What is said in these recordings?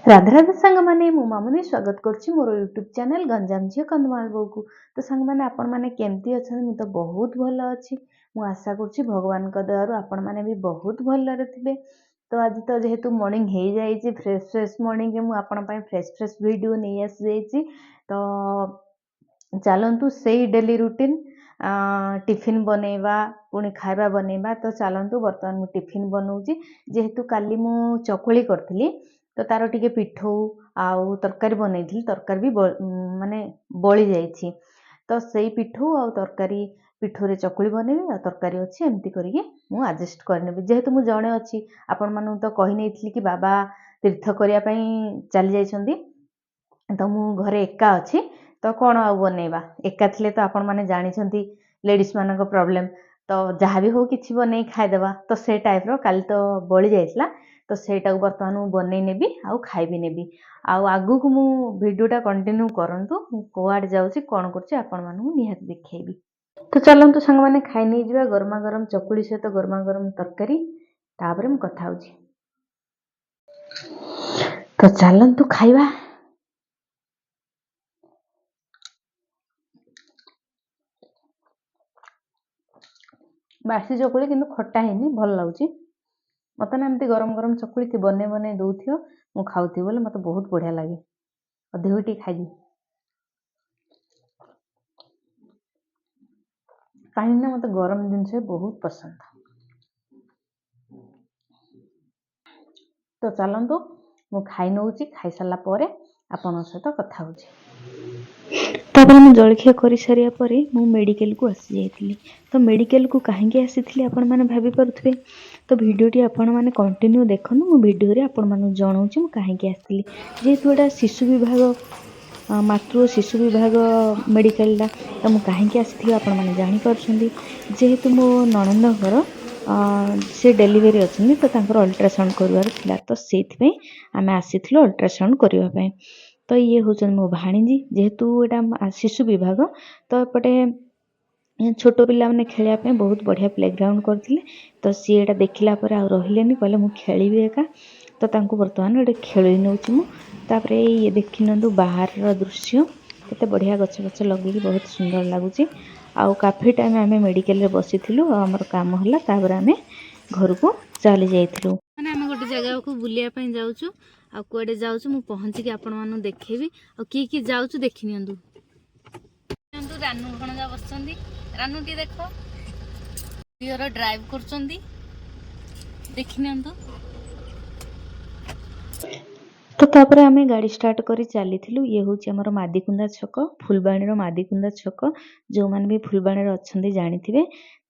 ରାଧେ ରାଧେ ସାଙ୍ଗମାନେ, ମୁଁ ମାମୁନି ସ୍ୱାଗତ କରୁଛି ମୋର ୟୁଟ୍ୟୁବ୍ ଚ୍ୟାନେଲ୍ ଗଞ୍ଜାମ ଝିଅ କନ୍ଧମାଳ ବୋଉକୁ। ତ ସାଙ୍ଗମାନେ, ଆପଣମାନେ କେମିତି ଅଛନ୍ତି? ମୁଁ ତ ବହୁତ ଭଲ ଅଛି। ମୁଁ ଆଶା କରୁଛି ଭଗବାନଙ୍କ ଦୟାରୁ ଆପଣମାନେ ବି ବହୁତ ଭଲରେ ଥିବେ। ତ ଆଜି ତ ଯେହେତୁ ମର୍ଣ୍ଣିଂ ହେଇଯାଇଛି, ଫ୍ରେଶ୍ ଫ୍ରେଶ୍ ମର୍ଣ୍ଣିଂରେ ମୁଁ ଆପଣଙ୍କ ପାଇଁ ଫ୍ରେଶ୍ ଫ୍ରେଶ୍ ଭିଡ଼ିଓ ନେଇ ଆସିଯାଇଛି। ତ ଚାଲନ୍ତୁ, ସେଇ ଡେଲି ରୁଟିନ୍, ଟିଫିନ୍ ବନେଇବା, ପୁଣି ଖାଇବା ବନେଇବା। ତ ଚାଲନ୍ତୁ, ବର୍ତ୍ତମାନ ମୁଁ ଟିଫିନ୍ ବନଉଛି। ଯେହେତୁ କାଲି ମୁଁ ଚକୁଳି କରିଥିଲି, ତ ତାର ଟିକେ ପିଠଉ ଆଉ ତରକାରୀ ବନେଇଥିଲି। ତରକାରୀ ବି ମାନେ ବଳି ଯାଇଛି। ତ ସେଇ ପିଠଉ ଆଉ ତରକାରୀ, ପିଠଉରେ ଚକୁଳି ବନେଇବି ଆଉ ତରକାରୀ ଅଛି, ଏମିତି କରିକି ମୁଁ ଆଡ଼ଜଷ୍ଟ କରିନେବି। ଯେହେତୁ ମୁଁ ଜଣେ ଅଛି, ଆପଣମାନଙ୍କୁ ତ କହିନେଇଥିଲି କି ବାବା ତୀର୍ଥ କରିବା ପାଇଁ ଚାଲି ଯାଇଛନ୍ତି, ତ ମୁଁ ଘରେ ଏକା ଅଛି। ତ କ'ଣ ଆଉ ବନେଇବା? ଏକା ଥିଲେ ତ ଆପଣମାନେ ଜାଣିଛନ୍ତି ଲେଡ଼ିଜ୍ ମାନଙ୍କ ପ୍ରୋବ୍ଲେମ୍। ତ ଯାହା ବି ହଉ କିଛି ବନେଇ ଖାଇଦେବା। ତ ସେ ଟାଇପ୍ର କାଲି ତ ବଳି ଯାଇଥିଲା, ତ ସେଇଟାକୁ ବର୍ତ୍ତମାନ ମୁଁ ବନେଇ ନେବି ଆଉ ଖାଇବି ନେବି। ଆଉ ଆଗକୁ ମୁଁ ଭିଡ଼ିଓଟା କଣ୍ଟିନ୍ୟୁ କରନ୍ତୁ, ମୁଁ କୁଆଡ଼େ ଯାଉଛି, କ'ଣ କରୁଛି, ଆପଣମାନଙ୍କୁ ନିହାତି ଦେଖେଇବି। ତ ଚାଲନ୍ତୁ ସାଙ୍ଗମାନେ, ଖାଇ ନେଇଯିବା ଗରମା ଗରମ ଚକୁଳି ସହିତ ଗରମା ଗରମ ତରକାରୀ। ତାପରେ ମୁଁ କଥା ହେଉଛି। ତ ଚାଲନ୍ତୁ ଖାଇବା। ବାସି ଚକୁଳି କିନ୍ତୁ ଖଟା ହେଇନି, ଭଲ ଲାଗୁଛି ମୋତେ। ନା ଏମିତି ଗରମ ଗରମ ଚକୁଳି କି ବନେଇ ବନେଇ ଦେଉଥିବ, ମୁଁ ଖାଉଥିବି ବୋଲେ ମୋତେ ବହୁତ ବଢ଼ିଆ ଲାଗେ। ଅଧିକ ଟିକେ ଖାଇଦିଏ, କାହିଁକି ନା ମୋତେ ଗରମ ଜିନିଷ ବହୁତ ପସନ୍ଦ। ତ ଚାଲନ୍ତୁ, ମୁଁ ଖାଇ ନେଉଛି। ଖାଇସାରିଲା ପରେ ଆପଣଙ୍କ ସହିତ କଥା ହେଉଛି। ତାପରେ ମୁଁ ଜଳଖିଆ କରିସାରିବା ପରେ ମୁଁ ମେଡ଼ିକାଲକୁ ଆସିଯାଇଥିଲି। ତ ମେଡ଼ିକାଲକୁ କାହିଁକି ଆସିଥିଲି, ଆପଣମାନେ ଭାବିପାରୁଥିବେ। ତ ଭିଡ଼ିଓଟି ଆପଣମାନେ କଣ୍ଟିନ୍ୟୁ ଦେଖନ୍ତୁ। ମୁଁ ଭିଡ଼ିଓରେ ଆପଣମାନଙ୍କୁ ଜଣାଉଛି ମୁଁ କାହିଁକି ଆସିଥିଲି। ଯେହେତୁ ଏଇଟା ଶିଶୁ ବିଭାଗ, ମାତୃ ଓ ଶିଶୁ ବିଭାଗ ମେଡ଼ିକାଲଟା, ତ ମୁଁ କାହିଁକି ଆସିଥିଲି ଆପଣମାନେ ଜାଣିପାରୁଛନ୍ତି। ଯେହେତୁ ମୋ ନଣନ୍ଦଙ୍କର ସେ ଡେଲିଭରି ଅଛନ୍ତି, ତ ତାଙ୍କର ଅଲ୍ଟ୍ରାସାଉଣ୍ଡ କରିବାର ଥିଲା। ତ ସେଇଥିପାଇଁ ଆମେ ଆସିଥିଲୁ ଅଲ୍ଟ୍ରାସାଉଣ୍ଡ କରିବା ପାଇଁ। ତ ଇଏ ହେଉଛନ୍ତି ମୋ ଭାଣିଜୀ। ଯେହେତୁ ଏଇଟା ଶିଶୁ ବିଭାଗ, ତ ଏପଟେ ଛୋଟ ପିଲାମାନେ ଖେଳିବା ପାଇଁ ବହୁତ ବଢ଼ିଆ ପ୍ଲେଗ୍ରାଉଣ୍ଡ କରିଥିଲେ। ତ ସିଏ ଏଇଟା ଦେଖିଲା ପରେ ଆଉ ରହିଲେନି, କହିଲେ ମୁଁ ଖେଳିବି ଏକା। ତ ତାଙ୍କୁ ବର୍ତ୍ତମାନ ଏଠି ଖେଳେଇ ନେଉଛି ମୁଁ। ତାପରେ ଇଏ ଦେଖିନିଅନ୍ତୁ ବାହାରର ଦୃଶ୍ୟ, କେତେ ବଢ଼ିଆ ଗଛ ଫଛ ଲଗେଇକି ବହୁତ ସୁନ୍ଦର ଲାଗୁଛି। ଆଉ କାଫି ଟାଇମ୍ ଆମେ ମେଡ଼ିକାଲରେ ବସିଥିଲୁ ଆଉ ଆମର କାମ ହେଲା। ତାପରେ ଆମେ ଘରକୁ ଚାଲି ଯାଇଥିଲୁ। ମାନେ ଆମେ ଗୋଟେ ଜାଗାକୁ ବୁଲିବା ପାଇଁ ଯାଉଛୁ। ଆଉ କୁଆଡ଼େ ଯାଉଛୁ, ମୁଁ ପହଞ୍ଚିକି ଆପଣମାନଙ୍କୁ ଦେଖେଇବି। ଆଉ କିଏ କିଏ ଯାଉଛୁ ଦେଖି ନିଅନ୍ତୁ। ନିଅନ୍ତୁ, ରାନୁ ଭଣଜା ବସିଛନ୍ତି। ରାନୁ, ଟିକେ ଦେଖ, ଦିଅର ଡ୍ରାଇଭ୍ କରୁଛନ୍ତି, ଦେଖି ନିଅନ୍ତୁ। ତ ତାପରେ ଆମେ ଗାଡ଼ି ଷ୍ଟାର୍ଟ କରି ଚାଲିଥିଲୁ। ଇଏ ହେଉଛି ଆମର ମାଦିକୁନ୍ଦା ଛକ, ଫୁଲବାଣୀର ମାଦିକୁନ୍ଦା ଛକ। ଯେଉଁମାନେ ବି ଫୁଲବାଣୀରେ ଅଛନ୍ତି ଜାଣିଥିବେ।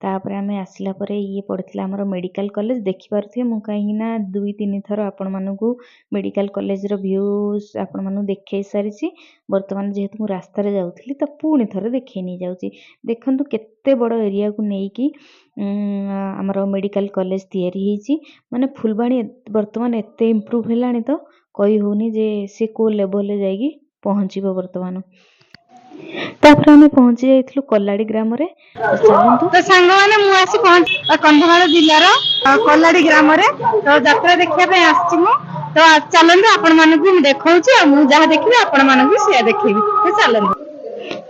ତାପରେ ଆମେ ଆସିଲା ପରେ ଇଏ ପଡ଼ିଥିଲା ଆମର ମେଡ଼ିକାଲ କଲେଜ। ଦେଖିପାରୁଥିବେ, ମୁଁ କାହିଁକି ନା ଦୁଇ ତିନି ଥର ଆପଣମାନଙ୍କୁ ମେଡ଼ିକାଲ କଲେଜର ଭ୍ୟୁଜ୍ ଆପଣମାନଙ୍କୁ ଦେଖେଇ ସାରିଛି। ବର୍ତ୍ତମାନ ଯେହେତୁ ମୁଁ ରାସ୍ତାରେ ଯାଉଥିଲି, ତ ପୁଣି ଥରେ ଦେଖେଇ ନେଇଯାଉଛି। ଦେଖନ୍ତୁ, କେତେ ବଡ଼ ଏରିଆକୁ ନେଇକି ଆମର ମେଡ଼ିକାଲ କଲେଜ ତିଆରି ହେଇଛି। ମାନେ ଫୁଲବାଣୀ ବର୍ତ୍ତମାନ ଏତେ ଇମ୍ପ୍ରୁଭ୍ ହେଲାଣି, ତ କହି ହେଉନି ଯେ ସେ କେଉଁ ଲେଭଲରେ ଯାଇକି ପହଞ୍ଚିବ ବର୍ତ୍ତମାନ। ତାପରେ ଆମେ ପହଞ୍ଚି ଯାଇଥିଲୁ କଲାଡ଼ି ଗ୍ରାମରେ। ତ ଚାଲନ୍ତୁ। ତ ସାଙ୍ଗମାନେ, ମୁଁ ଆସି ପହଞ୍ଚି କନ୍ଧମାଳ ଜିଲ୍ଲାର କଲାଡି ଗ୍ରାମରେ। ତ ଯାତ୍ରା ଦେଖିବା ପାଇଁ ଆସିଛି ମୁଁ। ତ ଚାଲନ୍ତୁ, ଆପଣ ମାନଙ୍କୁ ମୁଁ ଦେଖଉଛି ଆଉ ମୁଁ ଯାହା ଦେଖିବି, ଆପଣ ମାନଙ୍କୁ ସେୟା ଦେଖେଇବି। ତ ଚାଲନ୍ତୁ।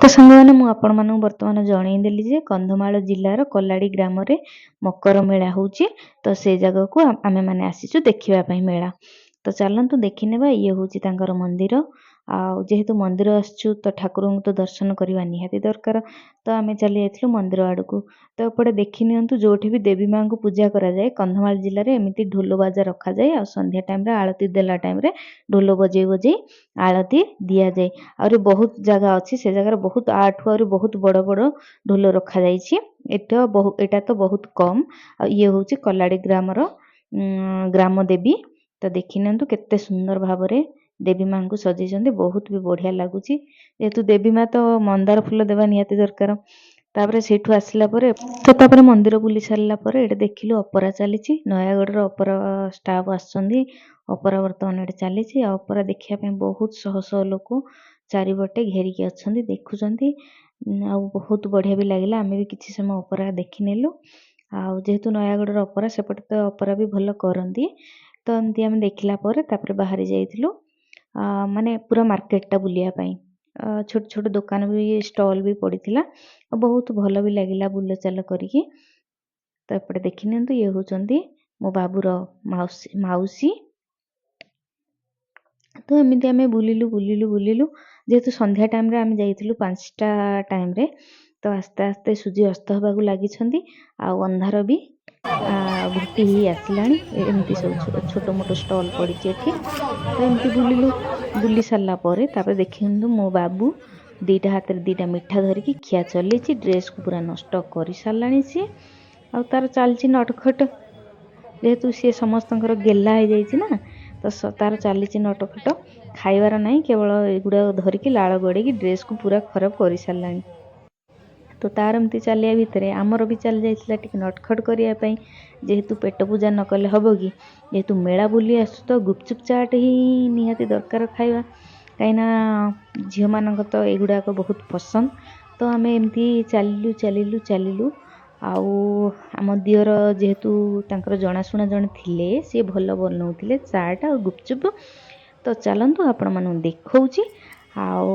ତ ସାଙ୍ଗମାନେ, ମୁଁ ଆପଣମାନଙ୍କୁ ବର୍ତ୍ତମାନ ଜଣେଇଦେଲି ଯେ କନ୍ଧମାଳ ଜିଲ୍ଲାର କଲାଡ଼ି ଗ୍ରାମରେ ମକର ମେଳା ହେଉଛି। ତ ସେ ଜାଗାକୁ ଆମେମାନେ ଆସିଛୁ ଦେଖିବା ପାଇଁ ମେଳା। ତ ଚାଲନ୍ତୁ ଦେଖିନେବା। ଇଏ ହେଉଛି ତାଙ୍କର ମନ୍ଦିର। ଆଉ ଯେହେତୁ ମନ୍ଦିର ଆସିଛୁ, ତ ଠାକୁରଙ୍କୁ ତ ଦର୍ଶନ କରିବା ନିହାତି ଦରକାର। ତ ଆମେ ଚାଲି ଯାଇଥିଲୁ ମନ୍ଦିର ଆଡ଼କୁ। ତ ଏପଟେ ଦେଖି ନିଅନ୍ତୁ, ଯେଉଁଠି ବି ଦେବୀ ମାଆଙ୍କୁ ପୂଜା କରାଯାଏ କନ୍ଧମାଳ ଜିଲ୍ଲାରେ, ଏମିତି ଢୋଲ ବାଜା ରଖାଯାଏ ଆଉ ସନ୍ଧ୍ୟା ଟାଇମ୍ରେ ଆଳତି ଦେଲା ଟାଇମ୍ରେ ଢୋଲ ବଜେଇ ବଜେଇ ଆଳତି ଦିଆଯାଏ। ଆହୁରି ବହୁତ ଜାଗା ଅଛି, ସେ ଜାଗାରେ ବହୁତ ଆଠୁ ଆହୁରି ବହୁତ ବଡ଼ ବଡ଼ ଢୋଲ ରଖାଯାଇଛି। ଏଟା ବହୁ ଏଇଟା ତ ବହୁତ କମ୍। ଆଉ ଇଏ ହେଉଛି କଲାଡ଼ି ଗ୍ରାମର ଗ୍ରାମ ଦେବୀ। ତ ଦେଖି ନିଅନ୍ତୁ, କେତେ ସୁନ୍ଦର ଭାବରେ ଦେବୀ ମାଙ୍କୁ ସଜେଇଛନ୍ତି, ବହୁତ ବି ବଢ଼ିଆ ଲାଗୁଛି। ଯେହେତୁ ଦେବୀ ମା, ତ ମନ୍ଦାର ଫୁଲ ଦେବା ନିହାତି ଦରକାର। ତାପରେ ସେଇଠୁ ଆସିଲା ପରେ, ତ ତାପରେ ମନ୍ଦିର ବୁଲି ସାରିଲା ପରେ ଏଇଠି ଦେଖିଲୁ ଅପେରା ଚାଲିଛି। ନୟାଗଡ଼ର ଅପେରା ଷ୍ଟାଫ୍ ଆସିଛନ୍ତି। ଅପେରା ବର୍ତ୍ତମାନ ଏଠି ଚାଲିଛି ଆଉ ଅପେରା ଦେଖିବା ପାଇଁ ବହୁତ ଶହ ଶହ ଲୋକ ଚାରିପଟେ ଘେରିକି ଅଛନ୍ତି, ଦେଖୁଛନ୍ତି। ଆଉ ବହୁତ ବଢ଼ିଆ ବି ଲାଗିଲା। ଆମେ ବି କିଛି ସମୟ ଅପେରା ଦେଖିନେଲୁ। ଆଉ ଯେହେତୁ ନୟାଗଡ଼ର ଅପେରା, ସେପଟେ ତ ଅପେରା ବି ଭଲ କରନ୍ତି। ତ ଏମିତି ଆମେ ଦେଖିଲା ପରେ ତାପରେ ବାହାରି ଯାଇଥିଲୁ। ମାନେ ପୁରା ମାର୍କେଟଟା ବୁଲିବା ପାଇଁ। ଛୋଟ ଛୋଟ ଦୋକାନ ବି, ଷ୍ଟଲ୍ ବି ପଡ଼ିଥିଲା ଆଉ ବହୁତ ଭଲ ବି ଲାଗିଲା ବୁଲଚାଲ କରିକି। ତ ଏପଟେ ଦେଖିନିଅନ୍ତୁ, ଇଏ ହେଉଛନ୍ତି ମୋ ବାବୁର ମାଉସୀ ମାଉସୀ। ତ ଏମିତି ଆମେ ବୁଲିଲୁ ବୁଲିଲୁ ବୁଲିଲୁ। ଯେହେତୁ ସନ୍ଧ୍ୟା ଟାଇମ୍ରେ ଆମେ ଯାଇଥିଲୁ, 5ଟା ଟାଇମ୍ରେ, ତ ଆସ୍ତେ ଆସ୍ତେ ସୂର୍ଯ୍ୟ ଅସ୍ତ ହେବାକୁ ଲାଗିଛନ୍ତି ଆଉ ଅନ୍ଧାର ବି ଘୋଟି ହେଇ ଆସିଲାଣି। ଏମିତି ସବୁ ଛୋଟ ମୋଟ ଷ୍ଟଲ୍ ପଡ଼ିଛି ଏଠି। ତ ଏମିତି ବୁଲିଲୁ। ବୁଲି ସାରିଲା ପରେ ତାପରେ ଦେଖନ୍ତୁ, ମୋ ବାବୁ ଦୁଇଟା ହାତରେ ଦୁଇଟା ମିଠା ଧରିକି ଖିଆ ଚଲେଇଛି। ଡ୍ରେସ୍କୁ ପୁରା ନଷ୍ଟ କରିସାରିଲାଣି ସିଏ ଆଉ ତାର ଚାଲିଛି ନଟଖଟ। ଯେହେତୁ ସିଏ ସମସ୍ତଙ୍କର ଗେହ୍ଲା ହେଇଯାଇଛି ନା, ତ ତାର ଚାଲିଛି ନଟଖଟ। ଖାଇବାର ନାହିଁ, କେବଳ ଏଗୁଡ଼ାକ ଧରିକି ଲାଳ ଗଡ଼େଇକି ଡ୍ରେସ୍କୁ ପୁରା ଖରାପ କରିସାରିଲାଣି। ତ ତାର ଏମିତି ଚାଲିବା ଭିତରେ ଆମର ବି ଚାଲି ଯାଇଥିଲା ଟିକେ ନଟଖଟ କରିବା ପାଇଁ। ଯେହେତୁ ପେଟ ପୂଜା ନ କଲେ ହେବ କି? ଯେହେତୁ ମେଳା ବୁଲି ଆସୁଛୁ, ତ ଗୁପଚୁପ୍ ଚାଟ୍ ହିଁ ନିହାତି ଦରକାର ଖାଇବା, କାହିଁକିନା ଝିଅମାନଙ୍କ ତ ଏଗୁଡ଼ାକ ବହୁତ ପସନ୍ଦ। ତ ଆମେ ଏମିତି ଚାଲିଲୁ ଚାଲିଲୁ ଚାଲିଲୁ। ଆଉ ଆମ ଦିଅର ଯେହେତୁ ତାଙ୍କର ଜଣାଶୁଣା ଜଣେ ଥିଲେ, ସିଏ ଭଲ ବନଉଥିଲେ ଚାଟ୍ ଆଉ ଗୁପଚୁପ୍। ତ ଚାଲନ୍ତୁ, ଆପଣମାନଙ୍କୁ ଦେଖାଉଛି ଆଉ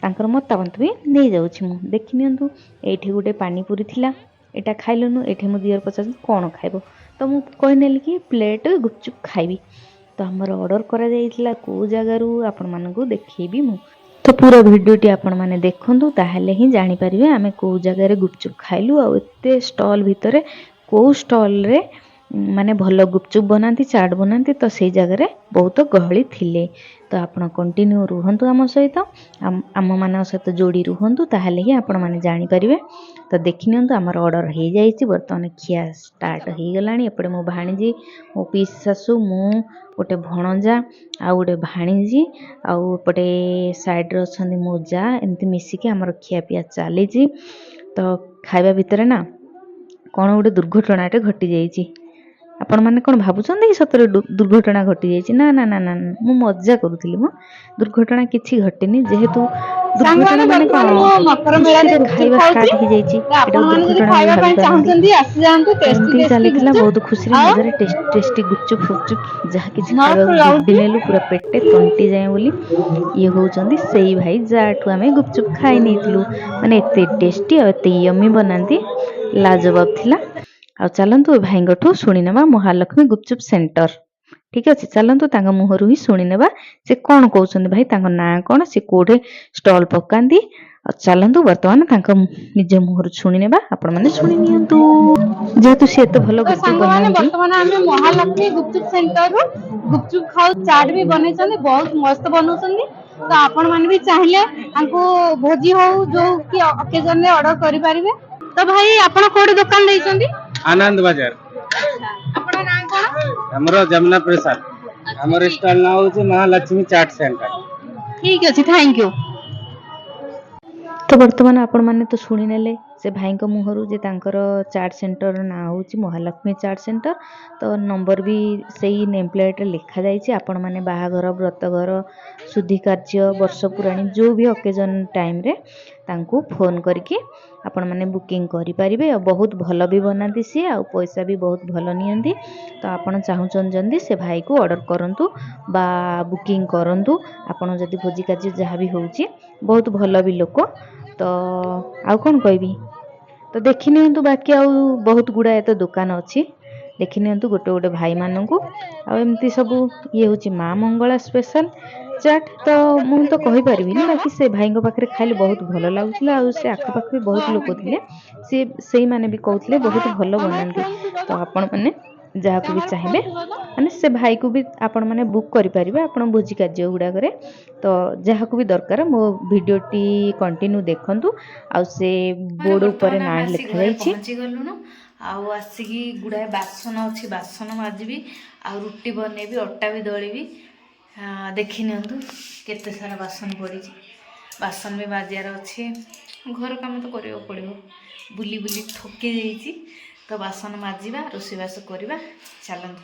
ତାଙ୍କର ମତାମତ ବି ନେଇଯାଉଛି ମୁଁ। ଦେଖିନିଅନ୍ତୁ, ଏଇଠି ଗୋଟେ ପାନିପୁରୀ ଥିଲା, ଏଇଟା ଖାଇଲୁନୁ। ଏଇଠି ମୋ ଦିଅର ପଚାରୁଛନ୍ତି କ'ଣ ଖାଇବ? ତ ମୁଁ କହିନେଲି କି ପ୍ଲେଟ୍ ଗୁପଚୁପ୍ ଖାଇବି। ତ ଆମର ଅର୍ଡ଼ର କରାଯାଇଥିଲା କେଉଁ ଜାଗାରୁ, ଆପଣମାନଙ୍କୁ ଦେଖେଇବି ମୁଁ। ତ ପୁରା ଭିଡ଼ିଓଟି ଆପଣମାନେ ଦେଖନ୍ତୁ, ତାହେଲେ ହିଁ ଜାଣିପାରିବେ ଆମେ କେଉଁ ଜାଗାରେ ଗୁପଚୁପ୍ ଖାଇଲୁ ଆଉ ଏତେ ଷ୍ଟଲ୍ ଭିତରେ କେଉଁ ଷ୍ଟଲ୍ରେ ମାନେ ଭଲ ଗୁପଚୁପ୍ ବନାନ୍ତି, ଚାଟ୍ ବନାନ୍ତି। ତ ସେଇ ଜାଗାରେ ବହୁତ ଗହଳି ଥିଲେ। ତ ଆପଣ କଣ୍ଟିନ୍ୟୁ ରୁହନ୍ତୁ ଆମ ସହିତ, ଆମମାନଙ୍କ ସହିତ ଯୋଡ଼ି ରୁହନ୍ତୁ, ତାହେଲେ ହିଁ ଆପଣମାନେ ଜାଣିପାରିବେ। ତ ଦେଖିନିଅନ୍ତୁ, ଆମର ଅର୍ଡ଼ର ହେଇଯାଇଛି, ବର୍ତ୍ତମାନ ଖିଆ ଷ୍ଟାର୍ଟ ହେଇଗଲାଣି। ଏପଟେ ମୋ ଭାଣିଜୀ, ମୋ ପିଇସି ଶାଶୁ, ମୁଁ, ଗୋଟେ ଭଣଜା ଆଉ ଗୋଟେ ଭାଣିଜୀ ଆଉ ଏପଟେ ସାଇଡ଼୍ରେ ଅଛନ୍ତି ମୋ ଯା, ଏମିତି ମିଶିକି ଆମର ଖିଆପିଆ ଚାଲିଛି। ତ ଖାଇବା ଭିତରେ ନା କ'ଣ ଗୋଟେ ଦୁର୍ଘଟଣାଟେ ଘଟିଯାଇଛି। ଆପଣମାନେ କ'ଣ ଭାବୁଛନ୍ତି କି ସତରେ ଦୁର୍ଘଟଣା ଘଟିଯାଇଛି? ନା ନା ନା ନା ନା, ମୁଁ ମଜା କରୁଥିଲି ମ। ଦୁର୍ଘଟଣା କିଛି ଘଟିନି। ଯେହେତୁ ସାଙ୍ଗମାନେ, ଦୁର୍ଘଟଣା ମାନେ ବର୍ତ୍ତମାନ କ'ଣ, ମୁଁ ମକର ମେଳାରେ ଖୁସିରେ ଗୁପଚୁପ ଖାଇବା ଖାଉଛି। ଷ୍ଟାର୍ଟ ହେଇଯାଇଛି, ତ ଏଟାକୁ ଆପଣମାନେ ଯଦି ଦୁର୍ଘଟଣା ବୋଲି ଖାଇବା ପାଇଁ ଭାବି ପାରନ୍ତି। ଚାହୁଁଛନ୍ତି, ଆସିଯାଆନ୍ତୁ। ତ ଟେଷ୍ଟି ଏମିତି ଟେଷ୍ଟି ଚାଲିଥିଲା ଗୁପଚୁପ ବହୁତ ଖୁସିରେ ଆଉ ମଜାରେ, ଟେଷ୍ଟି ଟେଷ୍ଟି ଗୁପଚୁପ ଫୁପଚୁପ ଯାହା କିଛି ମସ୍ତ ଖାଇବାକୁ ଭିଡ଼ି ଲାଗୁଛି। ନେଲୁ ପୁରା ପେଟେ ତଣ୍ଟି ଯାଏଁ ବୋଲି। ଇଏ ହେଉଛନ୍ତି ସେଇ ଭାଇ ଯାହାଠୁ ଆମେ ଗୁପଚୁପ ଖାଇ ନେଇଥିଲୁ। ମାନେ ଏତେ ଟେଷ୍ଟି ଆଉ ଏତେ ୟମି ବନାନ୍ତି, ଲାଜବାବ ଥିଲା। ଆଉ ଚାଲନ୍ତୁ, ଏ ଭାଇଙ୍କଠୁ ଶୁଣିନେବା। ମହାଲକ୍ଷ୍ମୀ ଗୁପଚୁପ ସେଣ୍ଟର, ଠିକ ଅଛି। ଚାଲନ୍ତୁ, ତାଙ୍କ ମୁହଁରୁ ହିଁ ଶୁଣିନେବା ସେ କ'ଣ କହୁଛନ୍ତି। ଭାଇ, ତାଙ୍କ ନାଁ କ'ଣ, ସେ କୋଉଠି ଷ୍ଟଲ୍ ପକାନ୍ତି? ଆଉ ଚାଲନ୍ତୁ, ବର୍ତ୍ତମାନ ତାଙ୍କ ନିଜ ମୁହଁରୁ ଶୁଣିନେବା। ଆପଣମାନେ ଶୁଣି ନିଅନ୍ତୁ, ଯେହେତୁ ସେ ଏତେ ଭଲ ତ ଗୁପଚୁପ ସାଙ୍ଗମାନେ, ବନାନ୍ତି। ବର୍ତ୍ତମାନ ଆମେ ମହାଲକ୍ଷ୍ମୀ ଗୁପଚୁପ ସେଣ୍ଟରରୁ ଗୁପଚୁପ ଖାଉ, ଚାଟ ବି ବନେଇଛନ୍ତି, ବହୁତ ମସ୍ତ ବନଉଛନ୍ତି। ତ ଆପଣ ମାନେ ବି ଚାହିଁଲେ ତାଙ୍କୁ ଭୋଜି ହଉ, ଯୋଉ କି ଅକେଜନ ରେ ଅର୍ଡର କରିପାରିବେ। ତ ଭାଇ, ଆପଣ କୋଉଠି ଦୋକାନ ଦେଇଛନ୍ତି? ଆନନ୍ଦ ବଜାର। ଆପଣଙ୍କ ନାଁ କଣ? ଆମର ଯମୁନା ପ୍ରସାଦ। ଆମର ଷ୍ଟଲ ନାଁ ହଉଛି ମହାଲକ୍ଷ୍ମୀ ଚାଟ ସେଣ୍ଟର। ଠିକ ଅଛି, thank you. ତ ବର୍ତ୍ତମାନ ଆପଣମାନେ ତ ଶୁଣିନେଲେ ସେ ଭାଇଙ୍କ ମୁହଁରୁ ଯେ ତାଙ୍କର ଚାଟ୍ ସେଣ୍ଟରର ନାଁ ହେଉଛି ମହାଲକ୍ଷ୍ମୀ ଚାଟ୍ ସେଣ୍ଟର। ତ ନମ୍ବର ବି ସେଇ ନେମ୍ ପ୍ଲେଟ୍ରେ ଲେଖାଯାଇଛି। ଆପଣମାନେ ବାହାଘର, ବ୍ରତଘର, ଶୁଦ୍ଧି କାର୍ଯ୍ୟ, ବର୍ଷ ପୁରାଣି, ଯେଉଁ ବି ଅକେଜନ୍ ଟାଇମ୍ରେ ତାଙ୍କୁ ଫୋନ୍ କରିକି ଆପଣମାନେ ବୁକିଂ କରିପାରିବେ। ଆଉ ବହୁତ ଭଲ ବି ବନାନ୍ତି ସିଏ ଆଉ ପଇସା ବି ବହୁତ ଭଲ ନିଅନ୍ତି। ତ ଆପଣ ଚାହୁଁଛନ୍ତି ଯଦି ସେ ଭାଇକୁ ଅର୍ଡ଼ର କରନ୍ତୁ ବା ବୁକିଂ କରନ୍ତୁ। ଆପଣ ଯଦି ଭୋଜି କାର୍ଯ୍ୟ ଯାହା ବି ହେଉଛି, ବହୁତ ଭଲ ବି ଲୋକ। ତ ଆଉ କ'ଣ କହିବି? ତ ଦେଖିନିଅନ୍ତୁ, ବାକି ଆଉ ବହୁତ ଗୁଡ଼ାଏ ତ ଦୋକାନ ଅଛି। ଦେଖିନିଅନ୍ତୁ ଗୋଟେ ଗୋଟେ ଭାଇମାନଙ୍କୁ ଆଉ ଏମିତି ସବୁ। ଇଏ ହେଉଛି ମା ମଙ୍ଗଳା ସ୍ପେଶାଲ ଚାଟ୍। ତ ମୁଁ ତ କହିପାରିବିନି, ବାକି ସେ ଭାଇଙ୍କ ପାଖରେ ଖାଇଲେ ବହୁତ ଭଲ ଲାଗୁଥିଲା। ଆଉ ସେ ଆଖପାଖ ବି ବହୁତ ଲୋକ ଥିଲେ, ସିଏ ସେଇମାନେ ବି କହୁଥିଲେ ବହୁତ ଭଲ ବନାନ୍ତି। ତ ଆପଣମାନେ ଯାହାକୁ ବି ଚାହିଁବେ, ମାନେ ସେ ଭାଇକୁ ବି ଆପଣମାନେ ବୁକ୍ କରିପାରିବେ ଆପଣ ଭୋଜି କାର୍ଯ୍ୟ ଗୁଡ଼ାକରେ। ତ ଯାହାକୁ ବି ଦରକାର, ମୋ ଭିଡ଼ିଓଟି କଣ୍ଟିନ୍ୟୁ ଦେଖନ୍ତୁ। ଆଉ ସେ ବୋର୍ଡ଼ ଉପରେ ବର୍ତ୍ତମାନ ନାଁ ଆମେ ଆସି ଘରେ ଲେଖାଯାଇଛି। ପହଞ୍ଚି ଗଲୁଣୁ। ଆଉ ଆସିକି ଗୁଡ଼ାଏ ବାସନ ଅଛି, ବାସନ ମାଜିବି ଆଉ ରୁଟି ବନେଇବି, ଅଟା ବି ଦଳିବି। ଦେଖି ନିଅନ୍ତୁ, କେତେ ସାରା ବାସନ ପଡ଼ିଛି, ବାସନ ବି ମାଜିବାର ଅଛି। ଘର କାମ ତ କରିବାକୁ ପଡ଼ିବ। ବୁଲି ବୁଲି ଥକି ଯାଇଛି। ତ ବାସନ ମାଜିବା, ରୋଷେଇବାସ କରିବା, ଚାଲନ୍ତୁ।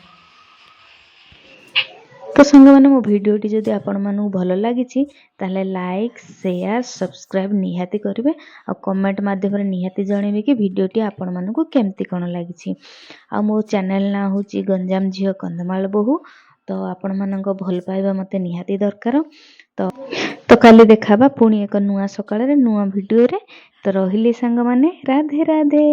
ତ ସାଙ୍ଗମାନେ, ମୋ ଭିଡ଼ିଓଟି ଯଦି ଆପଣମାନଙ୍କୁ ଭଲ ଲାଗିଛି, ତାହେଲେ ଲାଇକ୍, ସେୟାର, ସବସ୍କ୍ରାଇବ୍ ନିହାତି କରିବେ ଆଉ କମେଣ୍ଟ ମାଧ୍ୟମରେ ନିହାତି ଜଣେଇବେ କି ଭିଡ଼ିଓଟି ଆପଣମାନଙ୍କୁ କେମିତି କ'ଣ ଲାଗିଛି। ଆଉ ମୋ ଚ୍ୟାନେଲ୍ ନାଁ ହେଉଛି ଗଞ୍ଜାମ ଝିଅ କନ୍ଧମାଳ ବୋହୂ। ତ ଆପଣମାନଙ୍କ ଭଲ ପାଇବା ମୋତେ ନିହାତି ଦରକାର। ତ ତ କାଲି ଦେଖା ହେବା ପୁଣି ଏକ ନୂଆ ସକାଳରେ ନୂଆ ଭିଡ଼ିଓରେ। ତ ରହିଲି ସାଙ୍ଗମାନେ, ରାଧେ ରାଧେ।